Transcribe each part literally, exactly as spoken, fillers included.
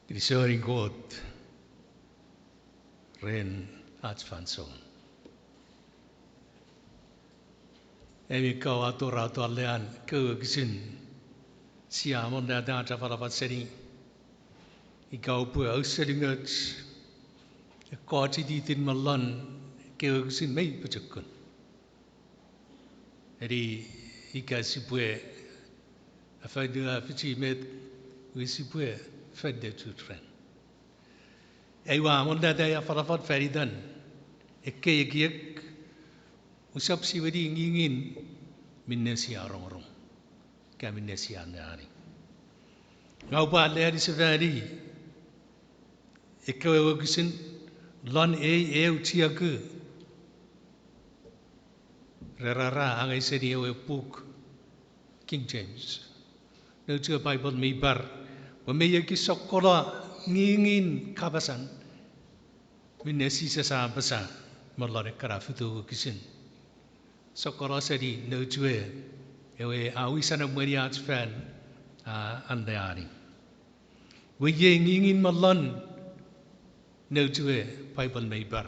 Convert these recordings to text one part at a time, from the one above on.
Kinisou ngeni Kot ren ach fansoun. Ami kau ator atualean kewe wokisin sia amonnata ach afalafal seni, ika oupwe auselingoch ekkoch ititin me lon kewe wokisin mei pochokun. Eni ika sipwe afanua fichi met, iwe sipwe fan ne chut ren. Ai ua amonnata ai afalafal fan itan ekkei ekiek, usap siwini ngingin minne sia rongorong, ika minne sia anneani. Ngang upwe aleani sefani ekkewe wokisin lon ei eu chiaku rerara angei seni ewe puk King James. Nouch we Bible mi par, pwe mei ekis sokkolo ngingin kapasan minne Jises a apasa me lon ekkana fitu wokisin. Sokkolo seni nouch we ewe a wisan emweni ach fan, a anneani. Iwe iei ngingin me lon nouch we Bible mei par.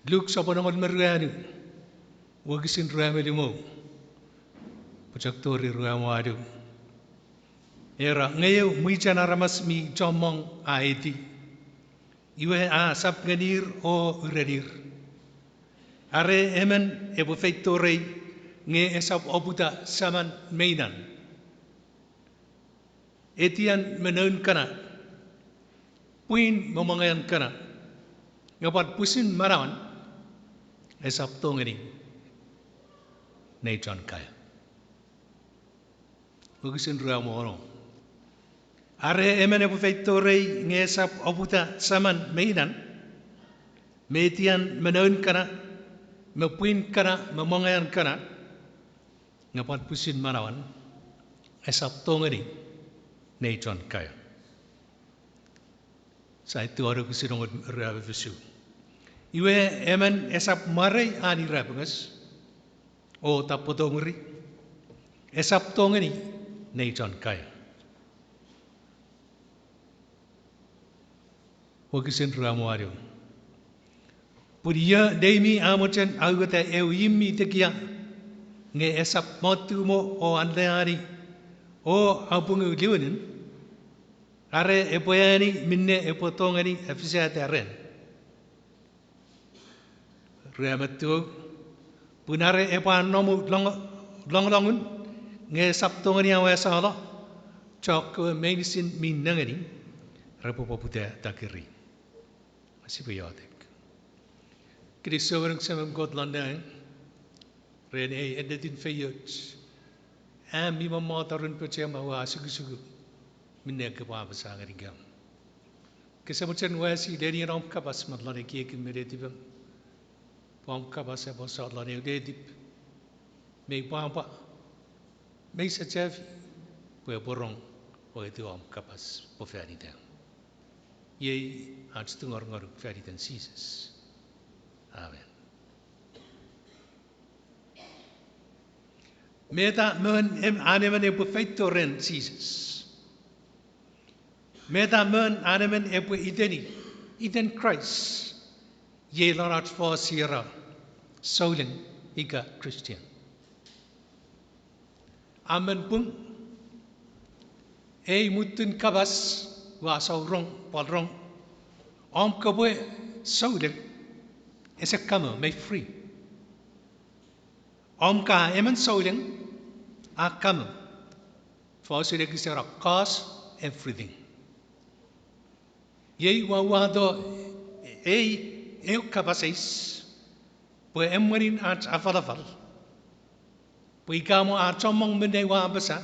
Luk sopwun engol me ruanu, wokisin rue me limu, pochok tori rue me wanu. Era, nge eu mwichen aramas mi chommong a eti, iwe a sap ngenir o urenir, are emon epwe feito rei nge esap oputa saman me inan, etian me noun kana, pwin me mongean kana, nge pwan pwisin manauan esap tongeni nei chon kaeo. Wokisin rue me wonu. Are emon epwe feito rei nge esap oputa saman me inan, me etian me noun kana, me pwin kana me mongean kana, nge pwan pwisin manauan esap tongeni nei chon kaeo. Sai tuano wokisin engol me rue me fisu. Iwe emon esap mwarei an irapenges o tapweto mwiri, esap tongeni nei chon kaeo. Wokisin rue me wanu. Pun io neimi a mochen aueta eu imw mi tekia, nge esap motumo o anneani o apungu liwinin, are epwe eani minne epwe tongeni efisata ren? Rue me tiu, pun are epwe anomu longolongun nge esap tongeni awesalo, chokkewe meinisin mi nengeni repwe poputa takiri. Sipwe iotek. Kinisou ngonuk Semem Kot lon nang ren ei ennetin feioch, am mi mommot arun pechem aua asukusuku minne kopwe apasa ngenikem. Kese mochen wasi lenien om kapas me lon ekiekum me letipem, pwe om kapas epwe sot lon eu letip mei pwapwa, mei sechefi, pwe epwe rong o etiwa om kapas pwe fan itan. Iei ach tungor ngonuk fan itan Jises, amen. Meta mon an emon epwe feito ren Jises? Meta mon an emon epwe iteni iten Kraist? Iei lon ach fos ira souleng ika Christian. A men pung, ei mutun kapas ua sau rong, pwal rong, om kopwe souleng, ese kamo, mei free. Om ka emon souleng, a kamo. Fos usun ekis era cost everything. Iei ua uwato ei eu kapas eis pwe emwenin ach afalafal, pwe ika mo a chommong minne ua apasa,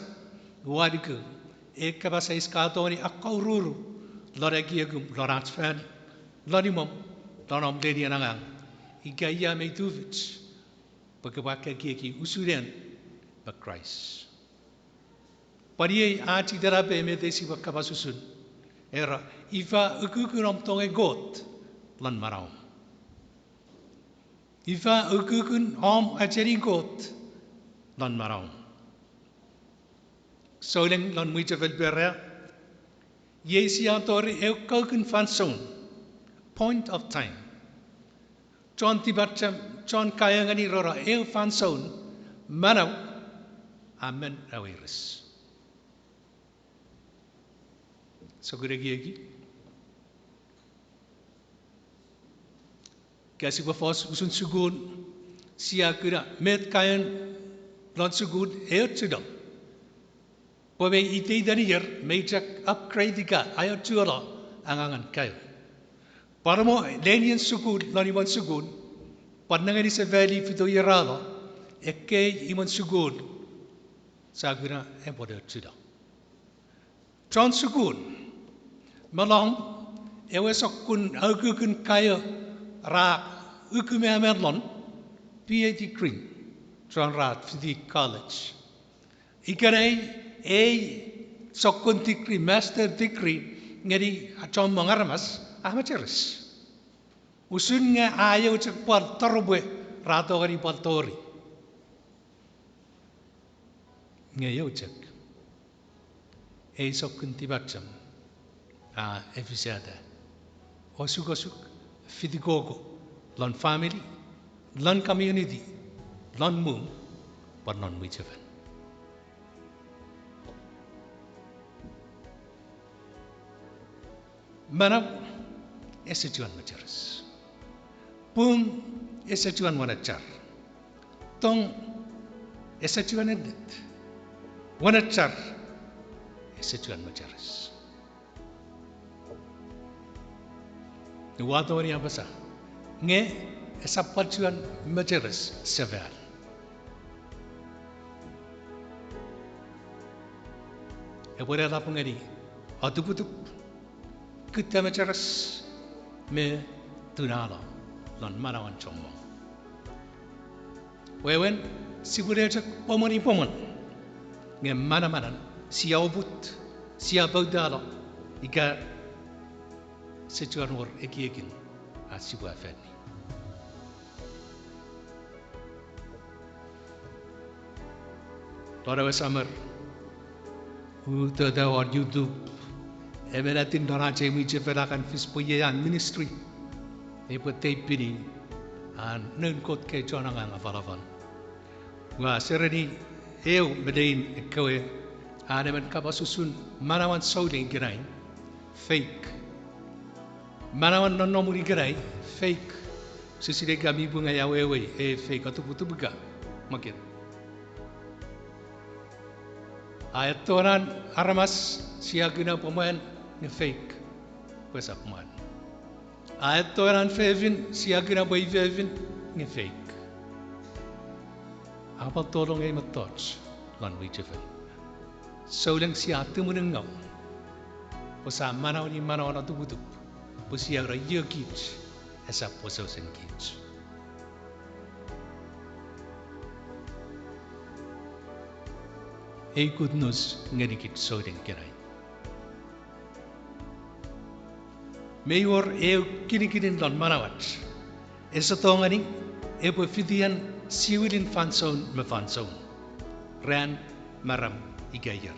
ua nuku ei kapas eis ka tongeni akkoururu lon ekiekum, lon ach fan, lon imwom, lon om lenien angang, ika ia mei tufich pwe kopwe akkekieki usun en me Kraist. Pwan iei ach itenap ei met sipwe kapas usun, era, ifa ukukun om tongei Kot lon manauom? Ifa ukukun om acheni Kot lon manauom? Souleng lon mwichefel Perea, Iei sia tori eu kokun fansoun, point of time. Chon tipachem, chon kaeo ngeni roro eu fansoun, manau a men aweires. Sokkun ekiek. Ika sipwe fos usun sukun, sia kuna met kaeon lon sukun e ochuno. Pwe mei iteiten ier mei chok upgrade ika aochuno angangen kaeo. Pwan mo lenien sukun lon imwen sukun, pwan nengeni sefali fitu ier a no, ekkei imwen sukun, sia kuna epwe ne ochuno. Chon sukun, me lom, ewe sokkun aukukun kaeo ra uku me amen lon, B A degree, chon ra fiti college. Ikenai ei sokkun degree, master degree, ngeni chommong aramas a mecheres. Usun nge a eu chok pwal toropwe ra tongeni pwal tori. Nge eu chok, ei sokkun tipachem a efisata osukosuk, fitikoko, lon family, lon community, lon muu, pwan lon mwichefen. Manau ese chuen mecheres. Pung ese chuen wenechar. Tong ese chuen ennet. Wenechar ese chuen mecheres. Ua tongeni apasa, nge esap pwal chuen mecheres sefal. Epwe ne lap ngeni atuputup, kutta mecheres, me tunalo lon manauen chommong. Wewen, sipwe ne chok pwomweni pwomwen, nge manamanan sia oput, sia poutalo, ika ese chuen wor ekiekin ach sipwe afani. Lon ewe summer, u tota won YouTube, emon atin non ach ei mwichefen a kan fis pwe iei an ministry, epwe teipini an noun Kot kei chon angang afalafal. Ua sereni eu me nein ekkewe an emon kapas usun manauen souleng ikenai, fake. Manauen nonnomun ikenai, fake. Use sinei ika mi pung ai awewei ei fake, atuputup ika mwaken. A etto ena aramas sia kuna pwe mwan nge fake, pwe esap mwan. A etto ena fefin sia kuna pwe i fefin nge fake. A pwal tolong ei mettoch lon mwichefen. Souleng sia tumunungaw, pwe sia manaueni manauen atuputup, pwe sia ura io kich, esap wesewesen kich. Ei good news ngenikich souleng ikenai. Mei wor eu kinikinin lon manauach ese tongeni epwe fitian siwilin fansoun me fansoun, ran, maram, ika ier.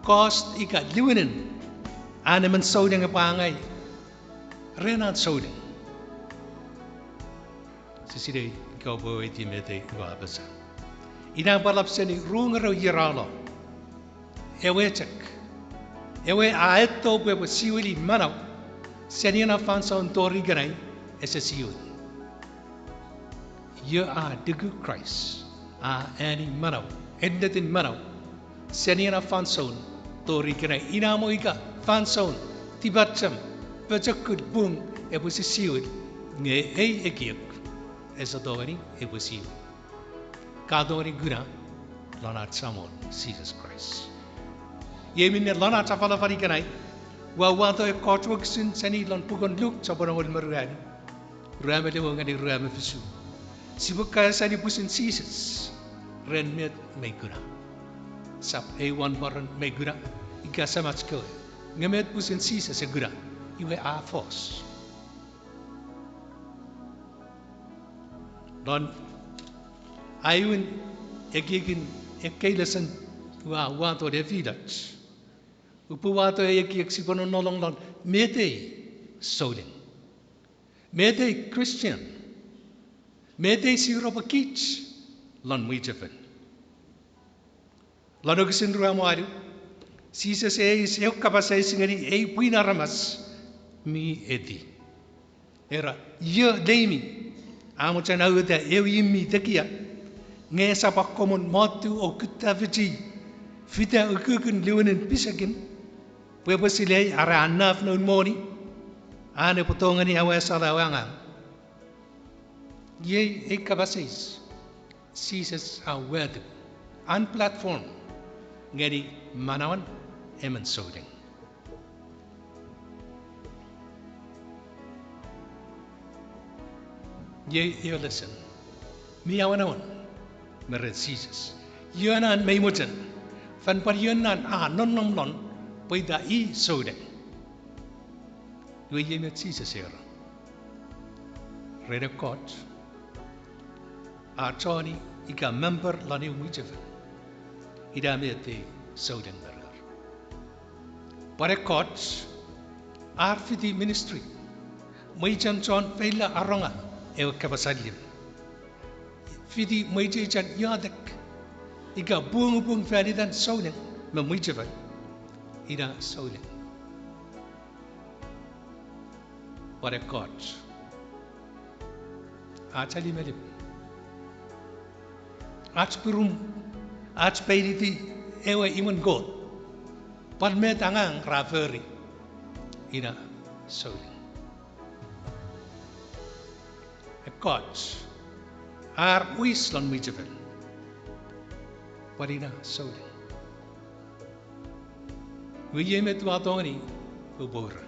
Cost ika liwinin an emon souleng epwe angei ren an souleng. Use sinei ika oupwe weweiti met ei ua apasa. Ina pwal lap seni ru ngerou ier a no. Ewe chok. Ewe a etto pwe epwe siwili manau seni ena fansoun tori ikenai, ese siwil. Io a luku Kraist, a ani manau, ennetin manau, seni ena fansoun tori ikenai, inamo ika fansoun, tipachem, pochokun, pung epwe sisiwil, nge ei ekiek ese tongeni epwe siwil. Ka tongeni kuna lon ach Samon Jises Kraist. Iei minne lon ach afalafal ikenai, ua uwato ekkoch wokisin seni lon puken Luk sopwun engol me ruanu, rue me lewo ngeni rue me fisu. Sipwe kaeo seni pwisin Jises ren met mei kuna. Sap ei wanporon mei kuna ika semach kewe, nge met pwisin Jises e kuna, iwe a fos. Lon aewin ekiekin ekkei lesen ua uwato lefilach. Upwe wato ei ekiek sipwe nonnolong lon met ei souleng, met ei Christian, met ei sipwe kich lon mwichefel. Lon wokisin rue me wanu, Jises a eis eu kapas eis ngeni ei pwin aramas mi eti. Era, io leimi a mochen aueta eu imw mi tekia, nge esap akkomwen mottiw o kutta fichi fita ukukun liwinin pisekin, pwe epwe silei are a naf noun moni, an epwe tongeni awesala ewe angang. Iei ei kapas eis Jises a watiw an platform ngeni manauen emon souleng. Iei ew lesen mi awenewen me ren Jises. Io an mei mochen, fan pwan io an a nonnom lon pwe ita i souleng. Iwe iei met Jises era ren ekkoch a choni ika memper lon eu mwichefel, ina met ei souleng me rer. Pwan ekkoch ar fiti ministry, mwichen chon feila aronga ewe kapas allim, fiti mwichen iotek ika pungupung fan itan souleng me mwichefel, ina souleng. Pwan ekkoch ach alimelim, ach pirum, ach peiniti ewe imwen Kot, pwan met angang ra fori, ina souleng. Ekkoch ar wis lon mwichefel, pwan ina souleng. Iwe iei met ua tongeni upwe ura.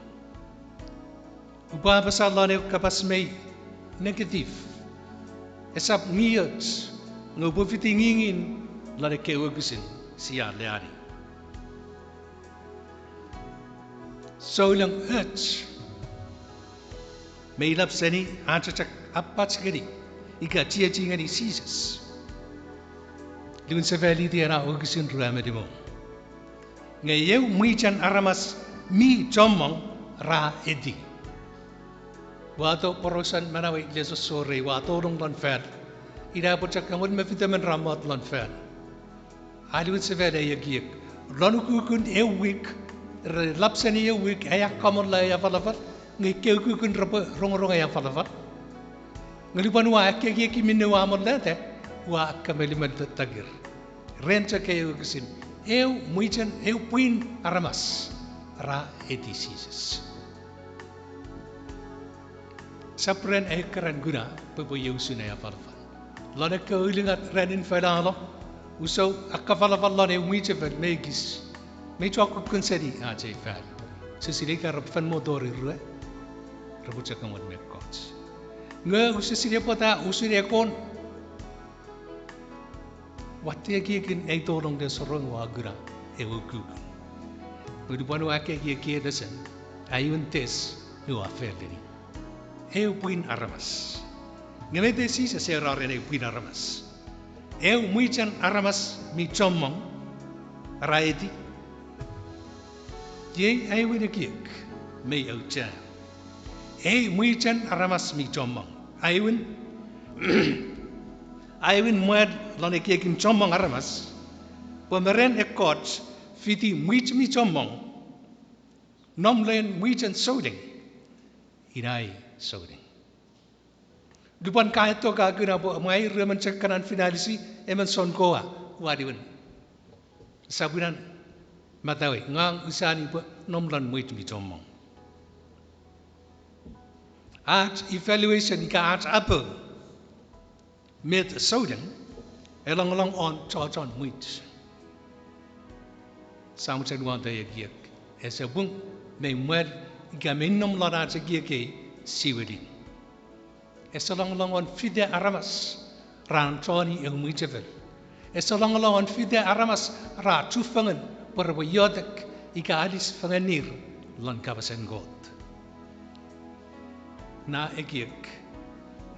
Upwe apasa lon eu kapas mei negative. Esap ngioch, nge upwe fiti ngingin lon ekkei wokisin sia leani. Souleng och mei lap seni ach chok apach ngeni ika chiechi ngeni Jises. Liwin sefaliti ena wokisin rue me limu. Nge eu mwichen aramas mi chommong ra eti. Ua to porausen manauei lesosor ei ua tolong lon fal. Ina pwe chok engon me fitemon ra mot lon fal. A liwin sefal ei ekiek. Lon ukukun eu wik, re lap seni eu wik, aia kamolla ei afalafal, nge ekkei ukukun repwe rongorong ei afalafal. Nge lupwen ua ekkekieki minne ua mollata, ua akkamelimel takir. Ren chok ei wokisin, eu mwichen, eu pwin aramas ra eti Jises. Sap ren ai keran kuna pwe epwe iei usun ei afalafal. Lon ekkewe ulungat ranin falalo, usou akkafalafal lon eu mwichefel me ekis, mei chok kukkun seni ach ei fal. Use sinei ika repwe fen mo tori rue, repwe chok engon me ekkoch. Nge use sinei pwata usun ei kon. Watte ekiekin ai tolong le sorong ua kuna ewe ukukun. Pwe lupwen ua ekkekieki ei lesen, aewin tes ua fel leni. Eu pwin aramas. Nge met ei Jises era ren eu pwin aramas? Eu mwichen aramas mi chommong ra eti. Iei aewin ekiek mei auchea. Ei mwichen aramas mi chommong. Aewin, aewin mwal lon ekiekin chommong aramas, pwe me ren ekkoch fiti mwich mi chommong, nom ren mwichen souleng, ina ei souleng. Lupwen ka eto ka kuna pwe mwa ir emon chok kanan fin alisi, emon soun koa, ua liwin. Sap inan matawei, ngang ua sani pwe nom lon mwich mi chommong. Ach evaluation ika ach apou met souleng, e longolong won chochon mwich. Sia mochen wato ei ekiek, ese pung mei mwal ika mei nom lon ach ekiek ei siwilin. Ese longolong won fite aramas ra choni eu mwichefel. Ese longolong won fite aramas ra chufengen pwe repwe iotek ika alis fengenir lon kapasen Kot. Na ekiek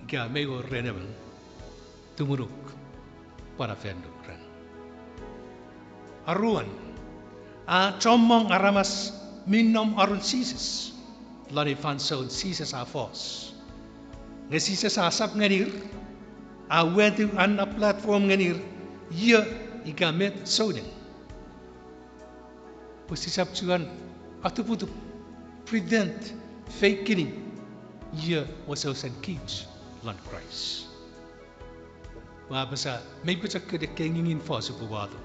ika mei wor ren emon, tumunuk pwan afannuk ren. Aruan, A chommong aramas mi nom arun Jises lon ei fansoun Jises a fos. Nge Jises a sap ngenir, a watiw an platform ngenir, io ika met souleng. Pwe sisap chuen atuputup, pretend, fake-ini io wesewesen kich lon Kraist. Ua apasa mei pochokul ekkei ngingin fos upwe wato.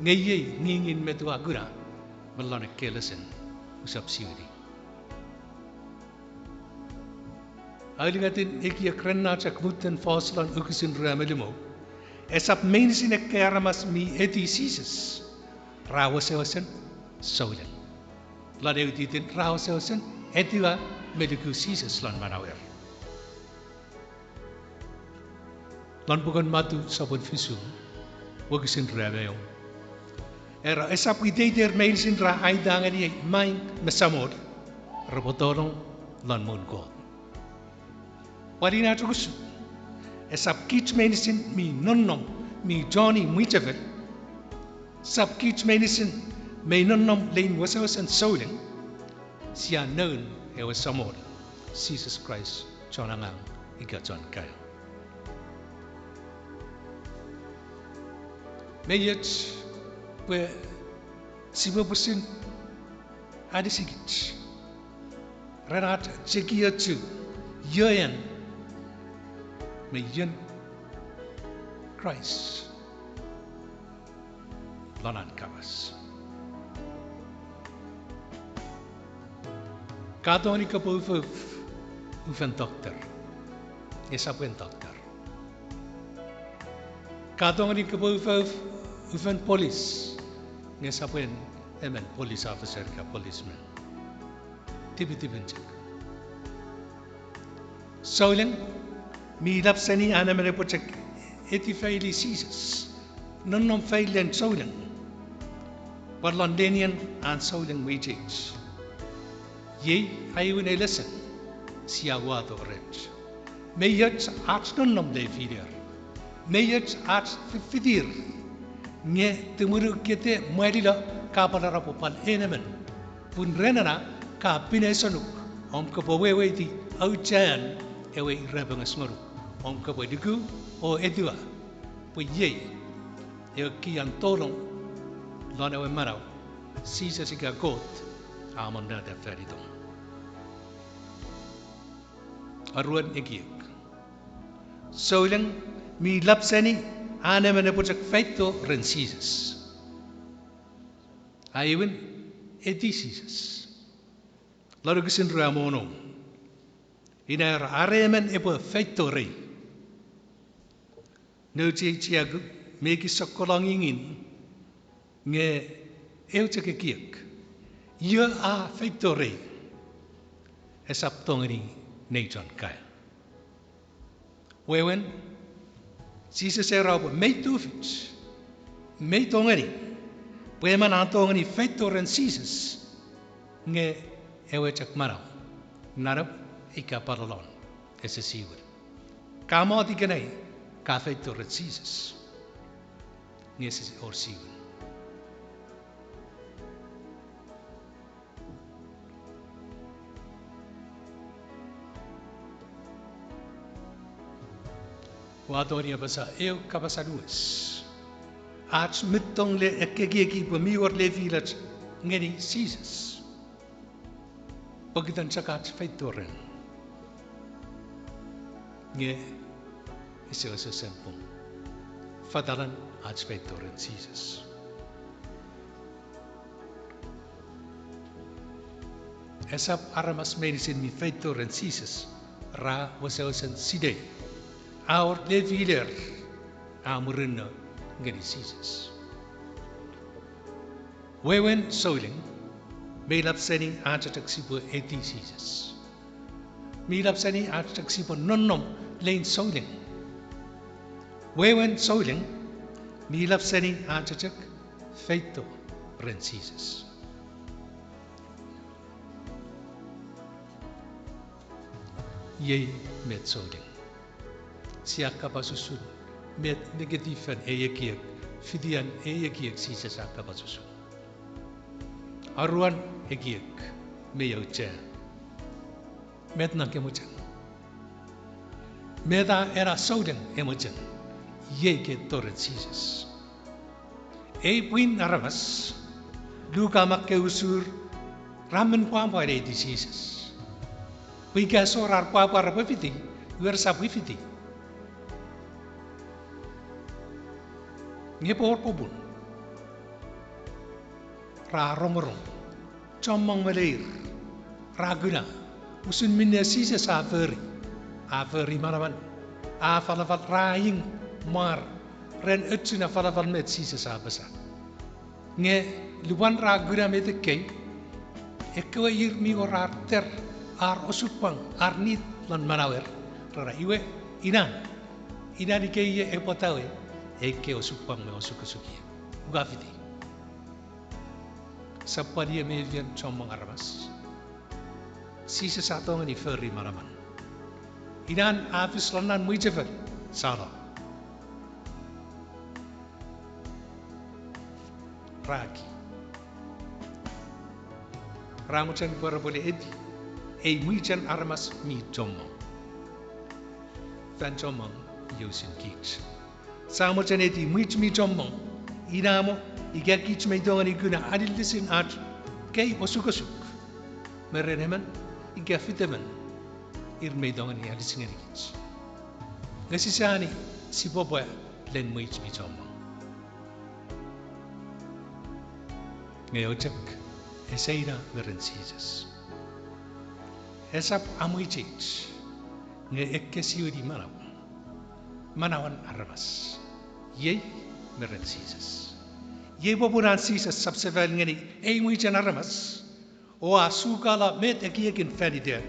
Nge iei ngingin met ua kuna me lon ekkei lesen usap siwili. Aulungatin ekiek ren ach muten fos lon wokisin rue me limu. Esap meinisin ekkei aramas mi eti Jises ra wesewesen souleng. Lon eu titin ra wesewesen etiwa me luku Jises lon manauer. Lon puken Matu sopun fisu, wokisin rue me ew. Era esap iteiter meinisin ra aita ngeniei maing me samol repwe tolong lon muun Kot. Pwal ina chok usun, esap kich meinisin mi nonnom, mi choni mwichefel, sap kich meinisin mi nonnom lein wesewesen souleng, sia noun ewe Samol Jises Kraist chon angang ika chon kaeo. Mei och pwe sipwe pwisin anisikich ren ach cheki ochu io en me ion Kraist lon an kapas. Ka tongeni kopwe ufouf ufen doctor, nge esap en doctor. Ka tongeni kopwe ufouf ufen police, nge esap en emon police officer ika policeman. Tipitipin chok. Souleng mi lap seni an emon epwe chok eti feili Jises, nonnom feil len souleng, pwal lon lenien an souleng mwicheich. Iei aewin ei lesen sia wato rech. Mei och ach nonnom lefiler. Mei och ach fifitir. Nge tumunu kete mwalilo ka pwal era pwe pwal en emon. Pun ren ena ka pine senuk, om kopwe weweiti auchean ewe irapenges ngonuk, om kopwe luku o etiwa pwe iei ewe kian tolong lon ewe manau Jises ika Kot a monnota fan itom. Aruen ekiek. Souleng mi lap seni an emon epwe chok feito ren Jises. Aewin, eti Jises. Lon wokisin rue me wonu. Ina era are emon epwe feito rei. Nouch ei chiaku, mi ekis sokkolong ingin, nge eu chok ekiek. Io a feito rei, esap tongeni nei chon kaeo. Wewen, Jises era pwe mei tufich, mei tongeni, pwe emon a tongeni feito ren Jises, nge ewe chok manau, nanew ika palolon, ese siwin. Ka mot ikenai, ka feito ren Jises, nge ese wor siwin. Ua tongeni apasa eu kapas anuwes. Ach mi tong le ekkekieki pwe mi wor lefilach ngeni Jises pokiten chok ach feito ren. Nge ese wesewesen pung fetalan ach feito ren Jises. Esap aramas meinisin mi feito ren Jises ra wesewesen sinei a wor lefiler a murinno ngeni Jises. Wewen souleng, mi lap seni ach chok sipwe eti Jises. Mi lap seni ach chok sipwe nonnom lein souleng. Wewen souleng, mi lap seni ach chok feito ren Jises. Iei met souleng. Sia kapas usun met negative-en ei ekiek, fitian ei ekiek Jises a kapas usun. Aruan ekiek mi auchea. Met na ke mochen? Met a ena souleng e mochen? Iei ke tori Jises. Ei pwin aramas, Luke a makkei usur, ra men pwapwaiti Jises. Pwe ika esor ar pwapwa repwe fiti, iwe resap fiti. Nge pwe wor popun. Ra rongorong, chommong me leir, ra kuna usun minne Jises a fori, a fori manaman, a afalafal, ra ing mwar ren ochun afalafal met Jises a apasa. Nge lupwen ra kuna met ekkei, ekkewe ir mi wor ar ter, ar osupwang, ar nit lon manauer, ra era, iwe, inan, inan ikei ie epwe atawe ekkei osupwang me osukosuk ie. Ua fiti. Sap pwal ie mefien chommong aramas. Jises a tongeni fori manaman. Inan a fis lon an mwichefel, salo. Ra ki. Ra mochen pwe repwele eti ei mwichen aramas mi chommong. Fan chommong iei usun kich. Sia mochen eti mwich mi chommong, inamo ika kich mei tongeni kuna alilisin ach kei osukosuk me ren emon ika fitemon, ir mei tongeni alisi ngenikich. Nge sisani sipwe pwa len mwich mi chommong. Nge ochok, ese ina me ren Jises. Esap amwichich, nge ekkesiwini manau, manauen aramas. Iei me ren Jises. Iei popun an Jises sapsefal ngeni ei mwichen aramas, o a sukala met ekiekin fan iter,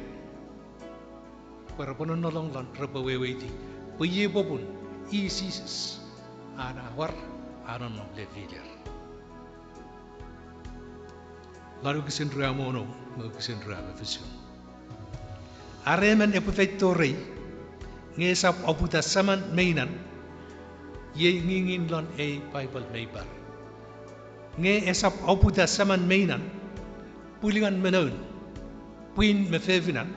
pwe repwe nonnolong lon repwe weweiti pwe iei popun i Jises an a war, a nonnom lefiler. Lon wokisin rue me wonu me wokisin rue me fisu. Are emon epwe feito rei, nge esap oputa seman me inan, iei ngingin lon ei Bible mei par. Nge esap oputa seman me inan, pwulungan me noun, pwin me fefinan,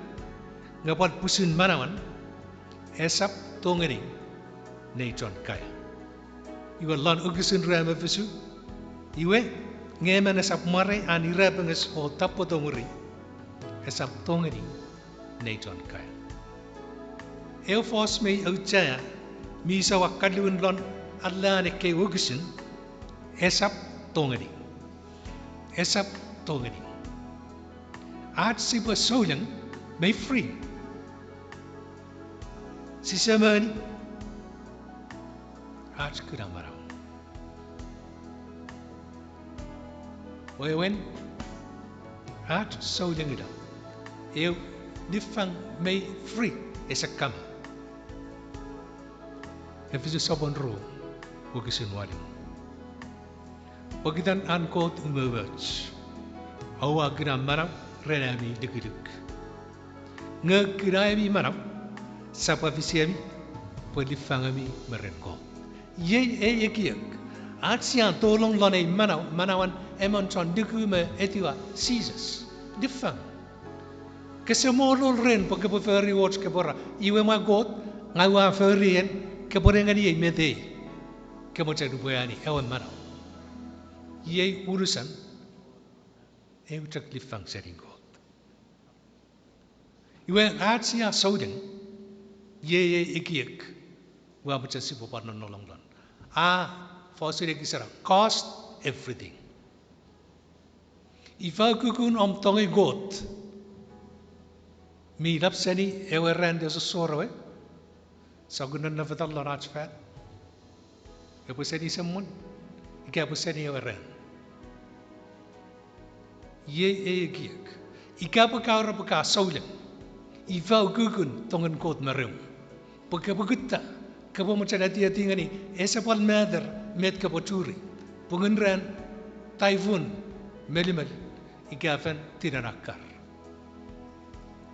nge pwal pwisin manauan, esap tongeni nei chon kaeo. Iwe lon wokisin rue me fisu, iwe, nge emon esap mwarei an irapenges o tapweto mwiri, esap tongeni nei chon kaeo. Eu fos mei auchea, mi sawa kalun lon allean ekkei wokisin, esap tongeni. Esap tongeni. Ach sipwe souleng mei free. Sise moni ach kuna manau. Wewen, ach souleng ina eu niffang mei free, ese kama. Efisus sopun ru, wokisin walu. Pokiten an Kot umoumoch, oua kuna manau ren ami lukuluk. Nge kuna ami manau, sap afisiemi pwe liffangemi me ren Kot. Iei ei ekiek, ach sia tolong lon ei manau, manauen emon chon luku me etiwa Jises. Liffang. Kese molol ren pwe kepwe fori och kepwe ra, iwe mwa Kot, ngang ua fori en, kepwe ne ngeniei met ei ke mochen upwe ani ewe manau. Iei unusan eu chok liffang seni Kot. Iwe ach sia souleng, iei ei ekiek ua mochen sipwe pwan nonnolong lon. A fosun ekis era cost everything. Ifa ukukun om tongei Kot mi lap seni ewe ran de sosor ewe, sokkun nonnofetan lon ach fan, epwe seni semwen, ika epwe seni ewe ran. Iei ei ekiek. Ika pwe ka ura pwe ka souleng, ifa ukukun tongen Kot me reom? Pwe kepwe kutta, kepwe mochen etieti ngeni, ese pwal matter met kepwe churi. Pungun ran, taifun, melimel, ika fen tinen akkar.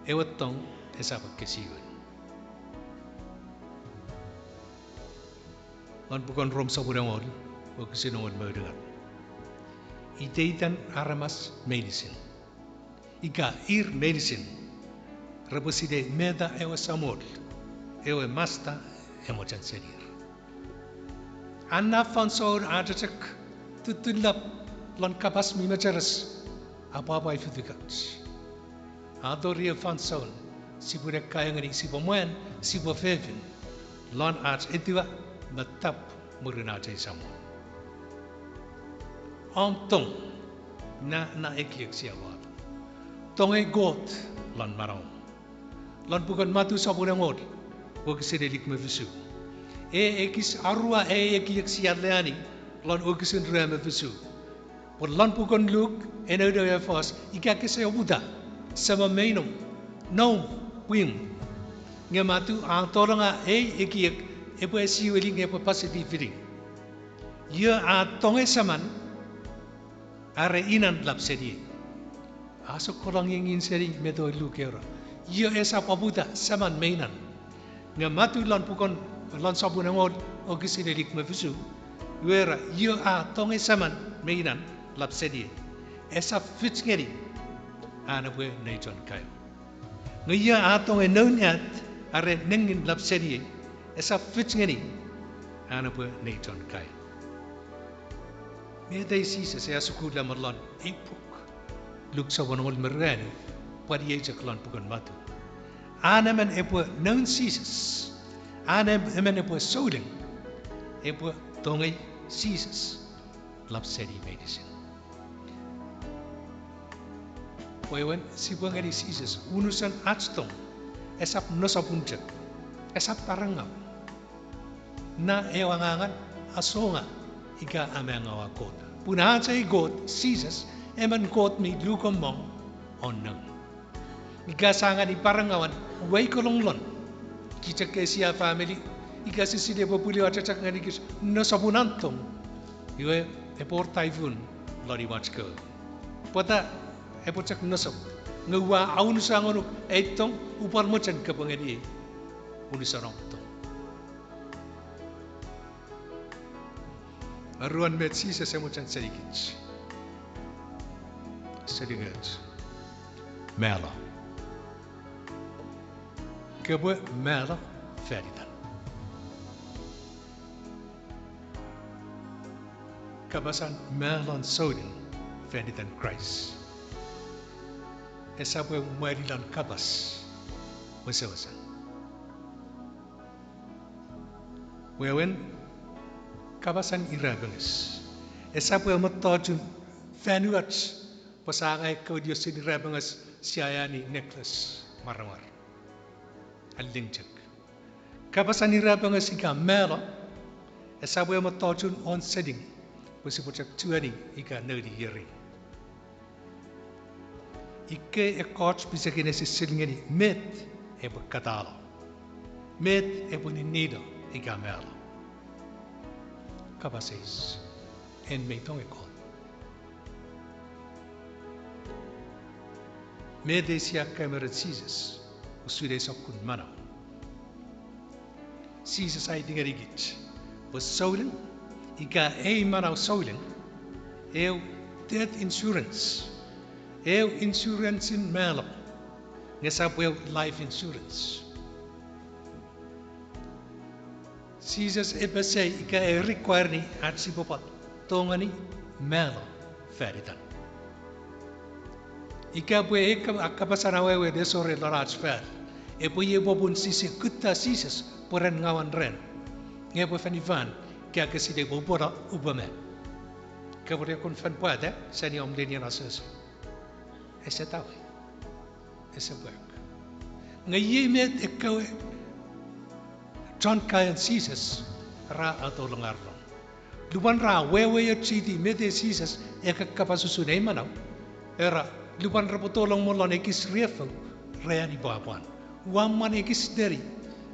Ewe tong esap ekkesiwin. Lon puken Rom sopun engol, wokisin engol me ulungat. Iteiten aramas meinisin, ika ir meinisin, repwe sinei meta ewe Samol, ewe Masta, e mochen senir. An na fansoun a chok tutunlap lon kapas mi mecheres, apwapwai fitikach. A tori ew fansoun sipwe ne kaeo ngeni sipwe mwan, sipwe fefin, lon ach etiwa me tap mwirin ach ei Samon. Om tong, na, na ekiek sia wato. Tongei Kot lon manauom. Lon puken Matu sopun engol, wokisin ilik me fisu. E ekis arua ei ekiek sia alleani lon wokisin rue me fisu. Pwe lon puken Luk, e nounou ewe fos, ika kese oputa semom me inom, noum, pwim. Nge Matu a tolonga ei ekiek epwe esiwili nge epwe positive-ili. Io a tongei seman, are inan lap seniei. A sokkolong ngingin seni met ewe Luk e ura. Io esap oputa seman me inan. Nge Matu lon puken, lon sopun engol, wokisin ilik me fisu, iwe era, io a tongei seman me inan lap seniei, esap fich ngeni an epwe nei chon kaeo. Nge io a tongei noun at are nengin lap seniei, esap fich ngeni an epwe nei chon kaeo. Met ei Jises e asukula me lon ei puk, Luk sopun engol me ruanu, pwal iei chok lon puken Matu. An emon epwe noun Jises, an em-, emon epwe souleng, epwe tongei Jises lap seni meinisin. Wewen sipwe ngeni Jises unusen ach tong, esap nosopun chok, esap parangau. Na ew angangen asonga ika amengaua Kot. Pun ach ei Kot, Jises, emon Kot mi lukommong o noun. Ika sia ngeni parangauen wei kolong lon, kich chok sia family, ika sisini epwe pwili achachak ngeni kich nosopun an tong, iwe epwe wor taifun lon imwach kewe. Pwata epwe chok nosop, nge ua aunusa ngonuk ei tong, upwal mochen kopwe ngeniei unusen om tong. Aruan met Jises e mochen senikich. Seningoch. Malo. Kopwe malo fan itan. Kapasen malon souleng fan itan Kraist. Esap ew mwalilan kapas wesewesen. Wewen, kapasen irapenges. Esap ew mettochun fan uach pwe sia angei ekkewe liosun irapenges, sia ani necklace mwaramwar. Alling chok. Kapasen irapenges ika malo, esap ew mettochun won sening pwe sipwe chok chueni ika nouni ierin. Ikkei ekkoch pisekin esisil ngeni met epwe katalo, met epwe ninnilo ika malo. Kapas eis, en mei tongei Kot? Met ei sia kaeo me ren Jises usun ei sokkun manau? Jises a aiti ngenikich pwe souleng, ika ei manau souleng, eu death insurance, eu insurance-in malo, nge esap eu life insurance. Jises e pesei ika e require-ni ach sipwe pwal tongeni malo fan itan. Ika pwe ei ka-, a kapasen awewe nesor lon ach fal, epwe iei popun sise kutta Jises pwe ren ngawan ran, nge epwe fen ifan, ika ke sinei pwe upwe no, upwe ma. Kopwe riaffou fen pwata seni om lenien asoso? Ese tawe. Ese pwak. Nge iei met ekkewe chon kaeon Jises ra atolongar lon. Lupwen ra weweochiti met ei Jises e kakkapas usun ei manau, era, lupwen repwe tolong me lon ekis riaffou, re ani pwapwan. Ua mwan ekis neni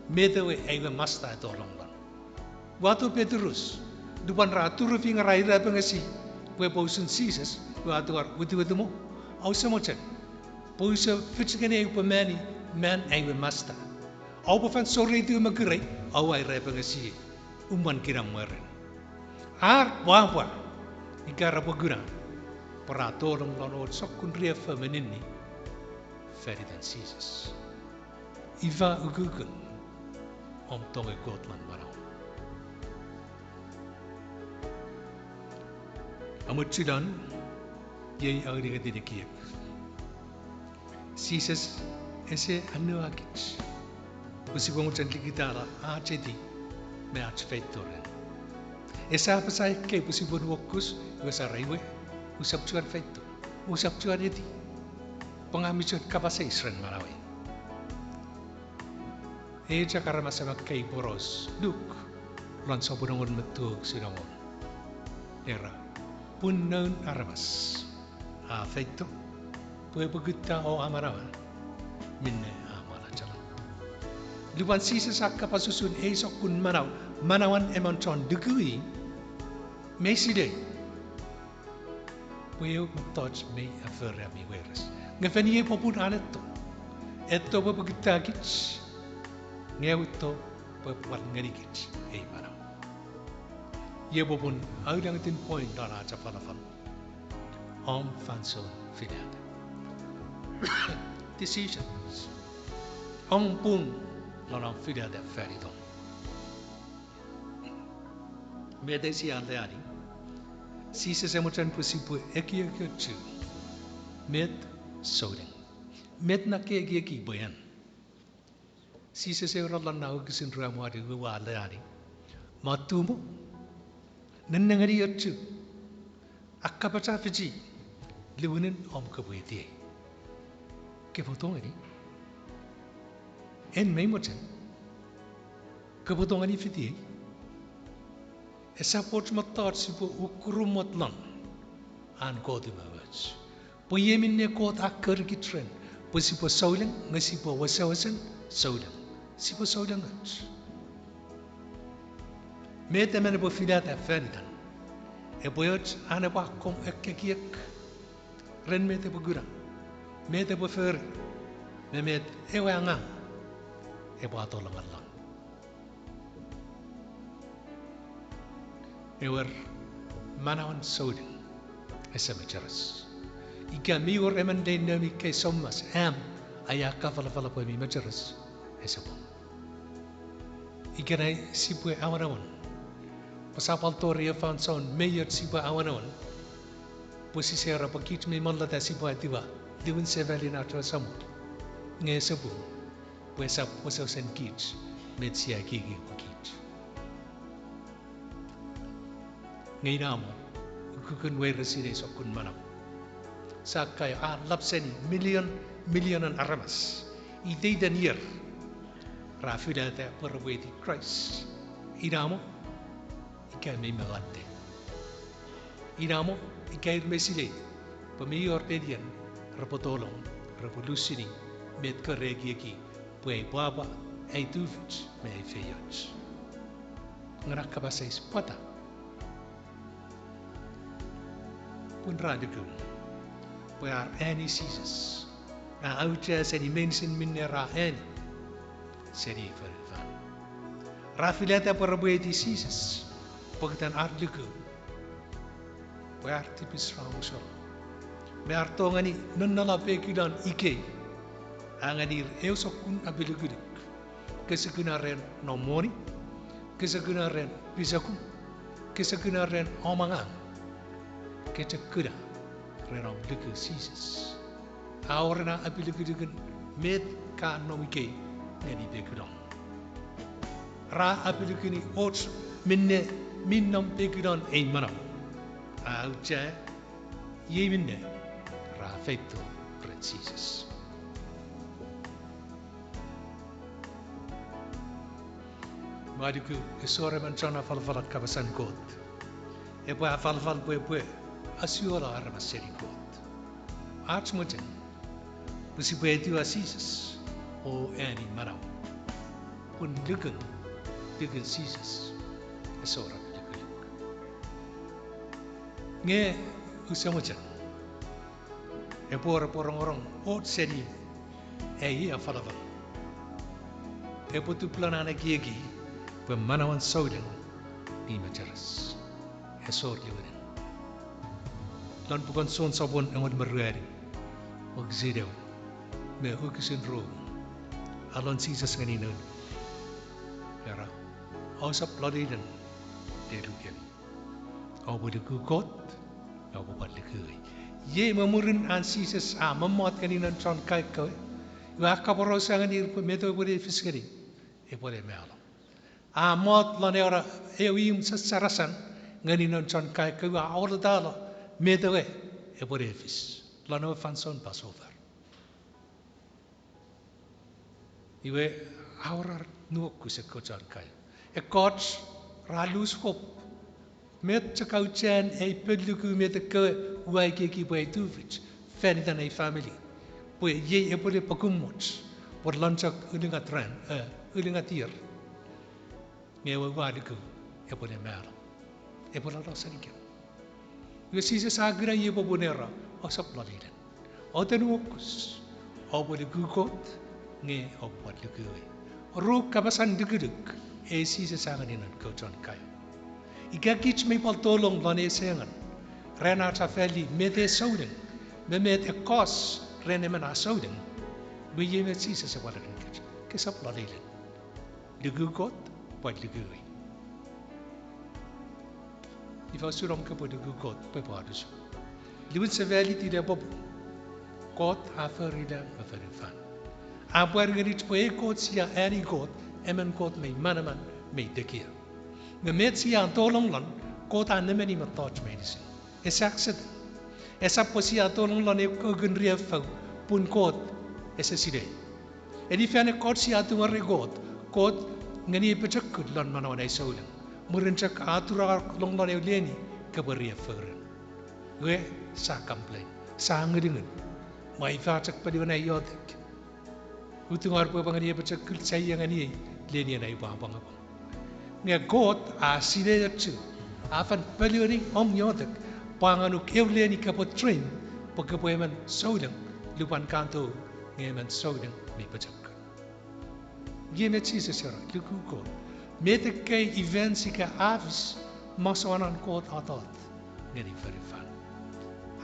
met ewe ai we masta a tolong lon. Wato Petrus, lupwen ra turufi nge ra irapengesi pwe epwe usun Jises, iwe a tungor, witiwiti mo, ouse mochen, pwe use fich ngeni upwe mani man ai we masta. Oupwe fen soretiw me kirei, oua irapengesiei, umwan kinamwe ren. Ar pwapwa ika repwe kuna Pwe ra tolong lon och sokkun riaffou me ninni fan itan Jises. Ifa ukukun om tongei Kot lon manauom? Amwochu lon, iei aunungatin ekiek. Jises ese annuakich pwe sipwe mochen likitala ach eti me ach feito ren. Ese apasa ekkei pwe sipwe nuokus, iwe sa era, iwe, usap chuen feito, usap chuen eti, pwe ngang mi chuen kapas eis ren manauei. Ei chok aramas a makkei poraus Luk lon sopun engon me tiu wokisin engon. Era, pun Noun Aramas a feito pwe epwe kutta o amanaua minne a mwalachelo. Lupwen Jises a kapas usun ei sokkun manau, manauan emon chon luku i, mei silei pwe eu mettoch mei a fori mi weires. Nge fen iei popun an etto. Etto pwe epwe kuttakich, nge a etto pwe epwe pwal ngenikich ei manau. Iei popun aulungatin point lon ach afalafal. Om fansoun finata. Decisions. Om pung lon om finata fan itom. Met sia alleani, Jises a mochen pwe sipwe ekiekiochu met souleng. Met na ke ekieki pwe en? Jises e ura lon na wokisin rue me wanu we ua alleani, matumo, nennengeni ochu, akkapacha fichi, liwinin om kopwe etiei. Kopwe tongeni? En mei mochen? Kopwe tongeni fitiei? Esap och mettoch sipwe ukurumot lon an Kot umoumoch. Pwe iei minne Kot a korikich ren, pwe sipwe souleng, nge sipwe wesewesen souleng. Sipwe soulengoch. Met emon epwe finata fan itan, epwe och an epwe akkom ekkekiek ren met epwe kuna, met epwe fori, me met ewe angang epwe atolongallang. Ewer, manauen souleng ese mecheres. Ika mi wor emon lein noumi kei soumas am aia kan afalafala pwe mi mecheres, ese pung. Ikenai sipwe awenewen, pwe sa pwal tori ew fansoun mei och sipwe awenewen, pwe sise era pwe kich mi mollota sipwe etiwa liwin sefalin ach we Samol. Nge ese pung, pwe esap wesewesen kich met sia ekieki pwe kich. Nge inamo ukukun weiresin ei sokkun manau, sa kaeo a lap seni million, millionen aramas iteiten ier ra finata pwe repwe eti Kraist. Inamo ika mei me watte. Inamo ika ir mei silei pwe mi wor nenien repwe tolong, repwe lusini met kewe ekieki pwe ai pwapwa, ai tufich me ai feioch. Nge na kapas eis pwata? Pun ra luku pwe ar ani Jises a auchea seni meinisin minne ra ani seni fonufan. Ra finata pwe repwe eti Jises pokiten ar luku pwe ar tipis ra omusano, me ar tongeni nonnola pekinon ikei, a ngenir eu sokkun apilukuluk. Kese kuna ren noum moni, kese kuna ren pisekum, kese kuna ren om angang, kese kuna ren om luku Jises. A wor ena apilukulukun met ka nom ikei ngeni pekinom. Ra apilukuni och minne mi nom pekinon ei manau. A auchea, iei minne ra feito ren Jises. Ua luku ese wor emon chon afalafala kapasen Kot epwe afalafal pwe epwe asuono aramas seni Kot. Ach mochen pwe sipwe etiwa Jises o ani manau. Pun lukun, lukun Jises ese wor apilukuluk. Nge use mochen epwe wor, epwe rongorong och seni ei afalafal, epwe tupla non ekieki pwe manauen souleng mi mecheres, ese wor liwinin. Non puken Jon sopun engol me ruanu, wokisin ew me wokisin ru, alon Jises ngeni noun, era, ousap lolilen le lukemi. Oupwe luku Kot, oupwe pwan lukuei. Iei mwirin an Jises a mommot ngeni noun chon kaeo kewe, iwe a kaporausa ngenir pwe met epwene fis ngeni, epwene malo. A mot lon ewe, ewe imw sarasan ngeni noun chon kaeo kewe, a olutalo met ewe epwene fis lon ewe fansoun Passover. Iwe, a wor ar nuokus ekkewe chon kaeo. Ekkoch ra lose hope. Met chok auchean ai pwal luku met ekkewe ua ekieki pwe ai tufich fan iten ai family, pwe iei epwene pokumoch, pwe lon chok ulungat ran, eh, ulungat ier, nge ewe ua luku epwene malo, epwe lolo senikem. Iwe Jises a kuna iei popun era, ousap lolilen. Oute nuokus, oupwe luku Kot, nge oupwe pwan lukuei. Ru kapasen lukuluk ei Jises a ngeni noun kewe chon kaeo. Ika kich mi pwal tolong lon ei sengen, ren ach afali met ei souleng, me met ekkoch ren emon a souleng, iwe iei met Jises epwe alenikich, kesap lolilen. Luku Kot, pwan lukuei. Ifa usun om kopwe luku Kot pwe epwe alusun? Liwin sefaliti le popun, Kot a fori lang me fonufan. A pwar ngenikich pwe ei Kot sia ani Kot, emon Kot mi manaman, mi tekia. Nge met sia tolong lon, Kot a nemeni mettoch meinisin. Ese accident. Esap pwe sia tolong lon ew kokun riaffou pun Kot ese silei. Eni fan ekkoch sia tungorei Kot, Kot ngeni ei pochokul lon manauen ai souleng. Mwirin chok a turato lon lon ew leni kopwe riaffou ren. Iwe, sia complain, sia ngilingil. Mwa ifa chok pwal iwe ai iotek. Ua tungor pwe epwe ngeni ei pochokul, sia iei ngeniei lenien ai pwapwangapwang. Nge Kot a silei ochu, a fen pwal iwe ngeni om iotek, pwe a ngonuk ew leni kopwe train, pwe kopwe emon souleng, lupwen ka tou nge emon souleng mi pochokul. Iei met Jises era, luku Kot. Met ekkei events ika a fis, masouan an Kot a tot ngeni fonufan.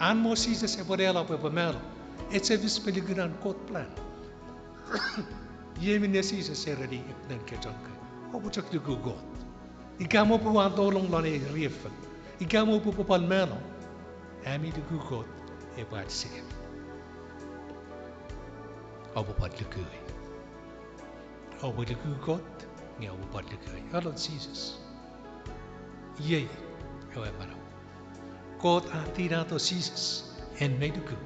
An mwo Jises epwe lelo pwe epwe malo, ese fis me lukun an Kot plan. Iei minne Jises a ereni noun kewe chon kaeo, oupwe chok luku Kot. Ika mwo pwe ua tolong lon ei riaffou, ika mwo pwe upwe pwal malo, ami luku Kot epwe ach sikemi. Oupwe pwal lukuei. Oupwe luku Kot, nge oupwe pwal lukuei. Alon Jises. Iei ewe manau. Kot a tinato Jises, en mei luku.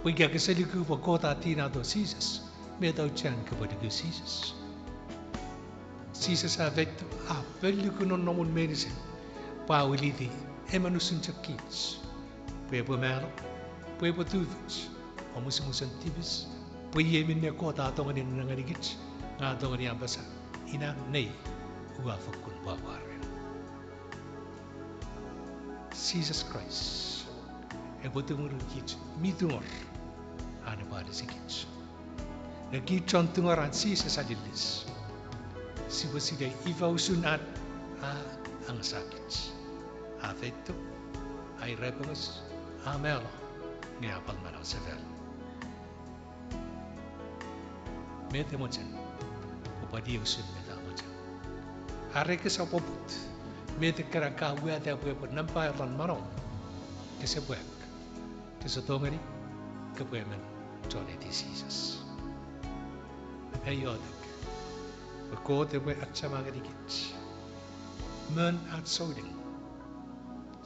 Pwe ika kese luku pwe Kot a tinato Jises, met auchean kopwe luku Jises? Jises a feito, a pwal luku nonnomun meinisin, pwe a wiliti emon usun chok kich, pwe epwe malo, pwe epwe tufich, omusomusen tipis, pwe iei minne Kot a tongeni nengenikich, nge a tongeni apasa, ina nei, ua fokkun pwapwa ren. Jises Kraist epwe tumunu kich mi tungor an epwe anisikich. Nge kich chon tungor an Jises alilis, sipwe silei ifa usun an a angasakich. A feito, a irapenges, a malo, nge a pwal manausefal. Met e mochen, kopwe pwal iei usun met a mochen. Are kese poput, met ekkana ka uwata pwe epwe nampa lon manauom, kese pwak, kese tongeni, kopwe emon chon eti Jises. Ai iotek pwe Kot epwe achema ngenikich mon ach souleng.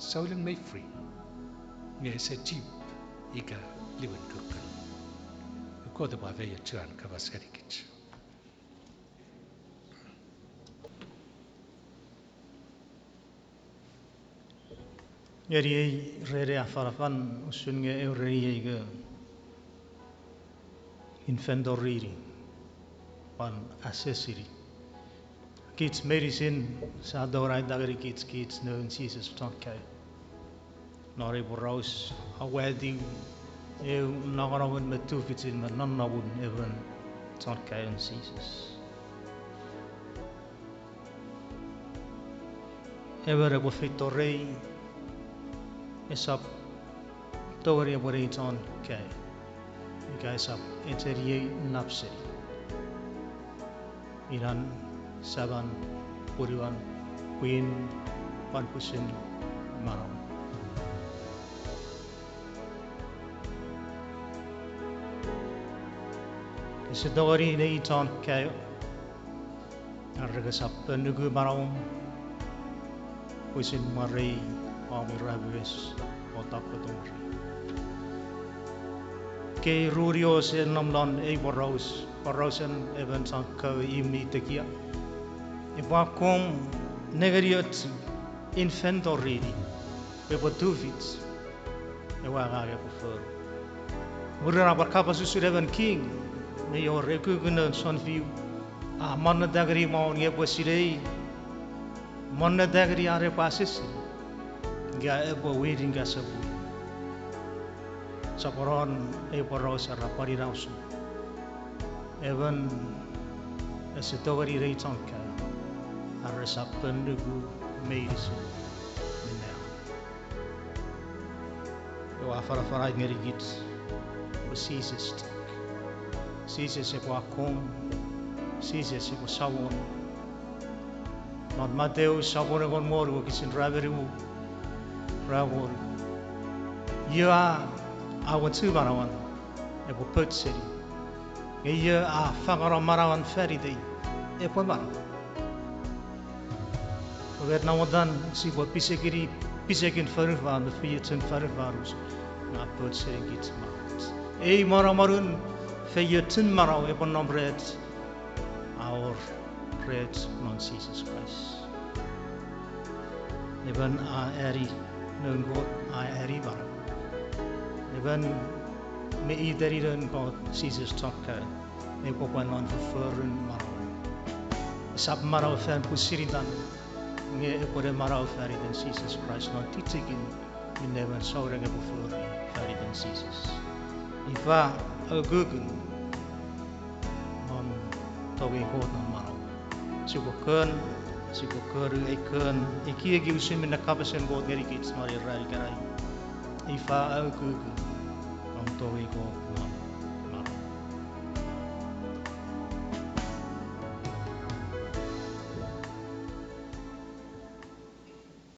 Souleng mei free, nge ese cheap ika liwin kukkun. Kot epwe afeiochu an kapas ngenikich. Ngeni ei reni afanafan usun nge eu reni ei ke inventory-ni, pwan assess-ni. Kich meinisin sia tongeni aita ngenikich kich noun Jises chon kaeo. Non ei poraus, awatiw eu nongonongun me tufichin me nonnomun emon chon kaeon Jises. Emon epwe feito rei, Esap tongeni epwe nei chon kaeo ika esap echeniei nap seni inan, seman, punuan, pwin, pwan pwisin manau. Ese tongeni nei chon kaeo are kesap ponuku manauom pwisin mwarei om irapenges o tapweto mwarei. Kei ruu nios e nom non ei poraus, porausen emon chon kaeo imw mi tekia. Epwe akkom nengeni och inventory-ni pwe epwe tufich ewe angang epwe fori. Mwirin a pwan kapas usun emon king mi wor ukukun noun sounfiu a monneta ngeni maun nge epwe sinei, monneta ngeni an epwe asisi ika epwe win ika sopun. Soponon ei poraus ra pwan ina usun emon ese tongeni nei chon kaeo are esap ponuku meinisin minne a. Ewe afanafan a ngenikich pwe Jises chok. Jises epwe akkom, Jises epwe Samon. Non Matthew sopun engon me wonu wokisin ruanu me nimu, ruanu me wonu. Io a, a awewe manauan epwe pout seni, nge io a fangeno manauan fan itei epwe manau. Pwe met namotan sipwe pisekini pisekin fonufan me feiochun fonufan usun, nge a pout senikich manauach. Ei manamanun feiochun manau epwe nom rech, a wor rech non Jises Kraist. Emon a ani noun Kot, a ani manau. Emon mi iteni noun Kot Jises chok, epwe pwan non fofforun manau. Esap manau fan pwisin itan, nge epwe ne manau fan iten Jises Kraist non tichikin minne emon souneng epwe fori fan iten Jises. Ifa ukukun non tongei Kot non manau? Sipwe kon, sipwe konu ei kon, ekieki usun minne kapasen Kot ngenikich non ei ran ikenai. Ifa ukukun non tongei Kot non